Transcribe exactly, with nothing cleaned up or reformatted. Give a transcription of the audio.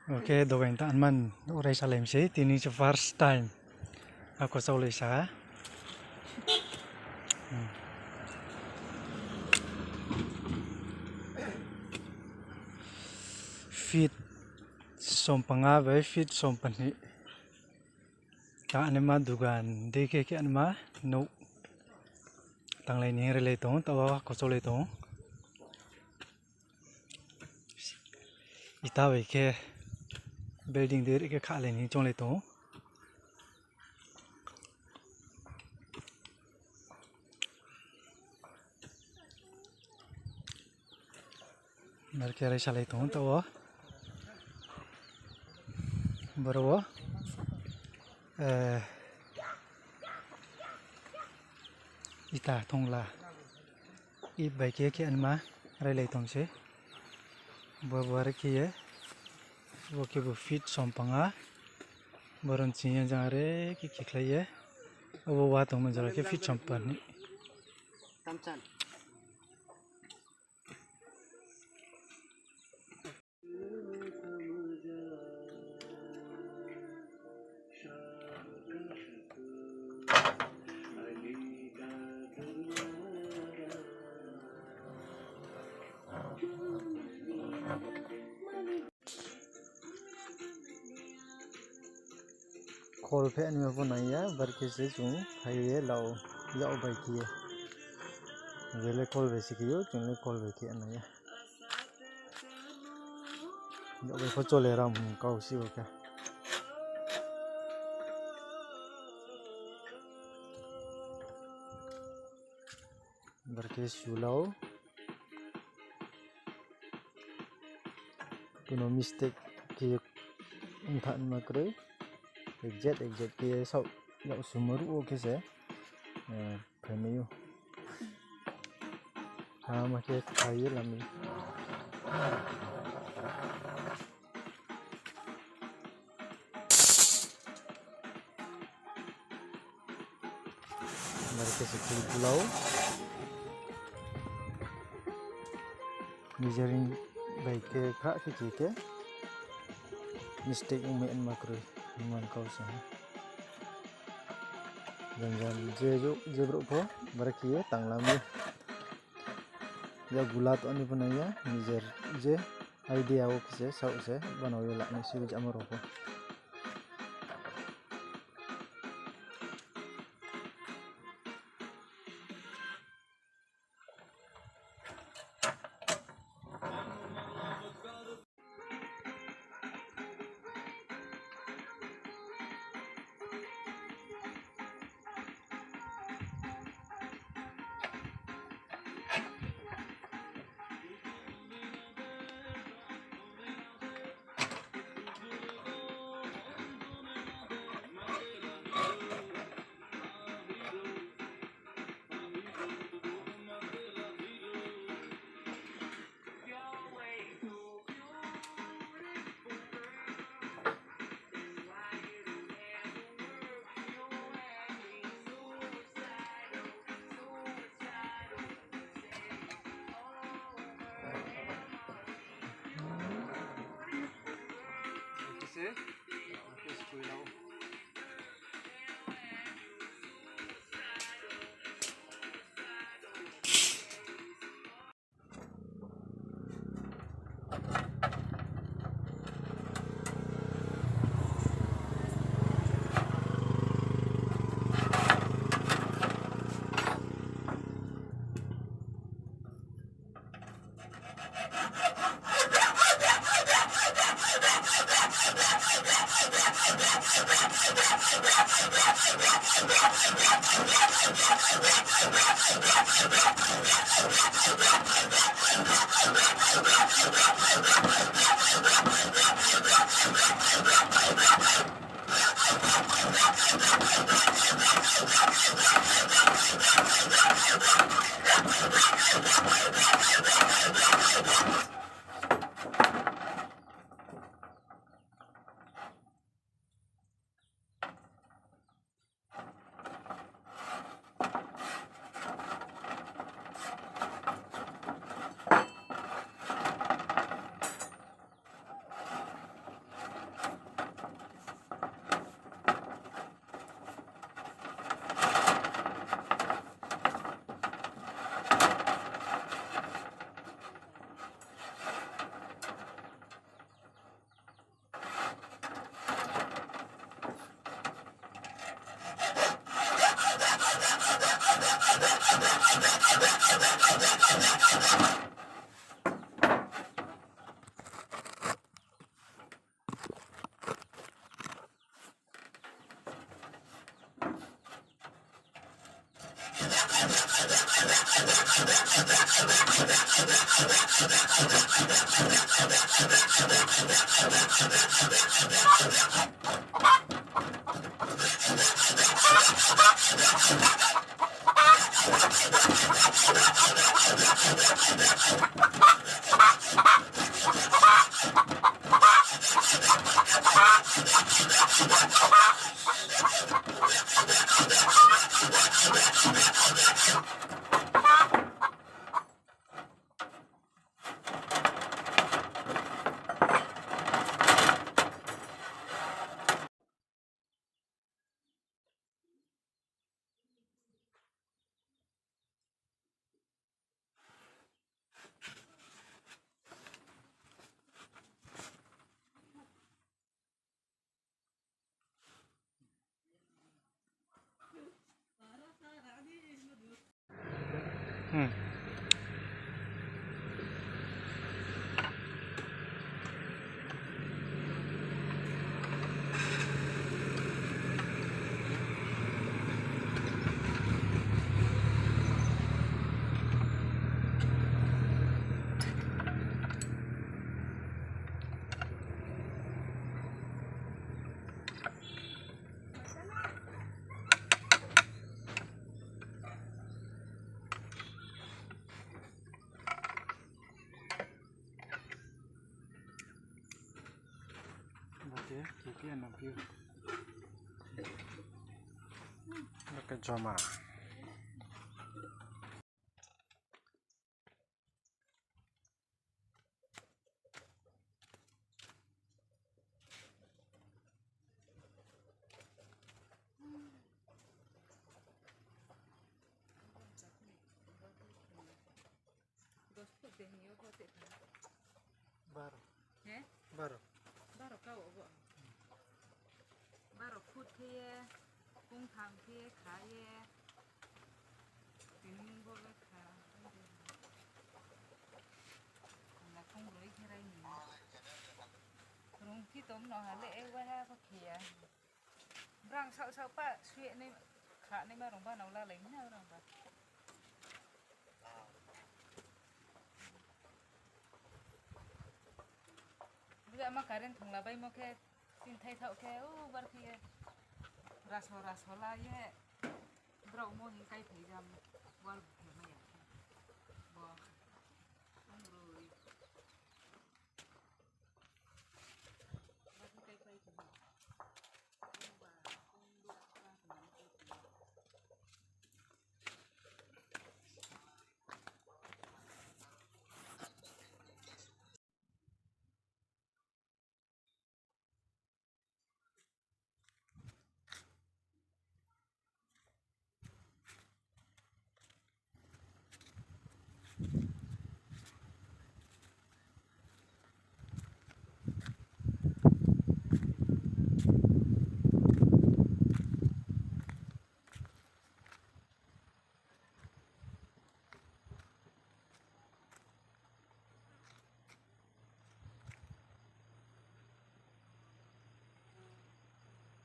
Okay, dogaing ta anman orai salai mi sei, tini se first time. Ako chaulai sa ha. Feet sompanga bai feet sompani. Ta anima dugan dei khe khe anima nouh tanglai ni rilai tong, taoh wo kochouhlai tong. Ita bai khe building dei khe khalai ni chounglai tong. Bar khe rai salai tong taoh wo. Boro wo, eh, ita thongla. Ib bai khe khe anma railai tong se. Bo bar khe ye. Bo khe bo feet sompanga. Boron chini jang are khe khe khlai ye. Abo wa tongmo jora khe feet sompani. Khol phe anima pho nai ya, bar khe se chung phai ye lau, yak bai khe ye. Bele khol bai se khe yo, chung le khol bai khe nai ya. Yak bai pho chole ram kau si bo khe. Bar khe su lau. Kuno mistake khe ongtha nma kroi. Exact, exact khe saoh yak sumo ruh wo khe se, eh, phaimai ou. Ha ma khe phai ye lamai. Bar khe se khe pulau. Measuring bai khe kha khe khe khe. Mistake ongmai nma kroi, numan kau se ha. Jang jang je jo, je brouh pho, bar khe ye tanglam ye. Ya gula to ani pho nai ya, nijer je idea wo khe se, saoh se, banao ye lanai se, jama rao pho. Joma. Baro. He? Baro. Baro kau obo. Baro foot khe ye, kungtham khe ye, kha ye. Tini bo le kha. Na kung roi khe rai ni. Rung phi tom no ha le e wa ha pho khe ya. Brang sao sao pa sui nai kha nai ma rung ba nau la lai na rung ba. Bia ma current thongla baimo khe, tin thai thaoh khe, o bar khe ye. Raso raso la ye. Brao mo hing kai phai jam. Wal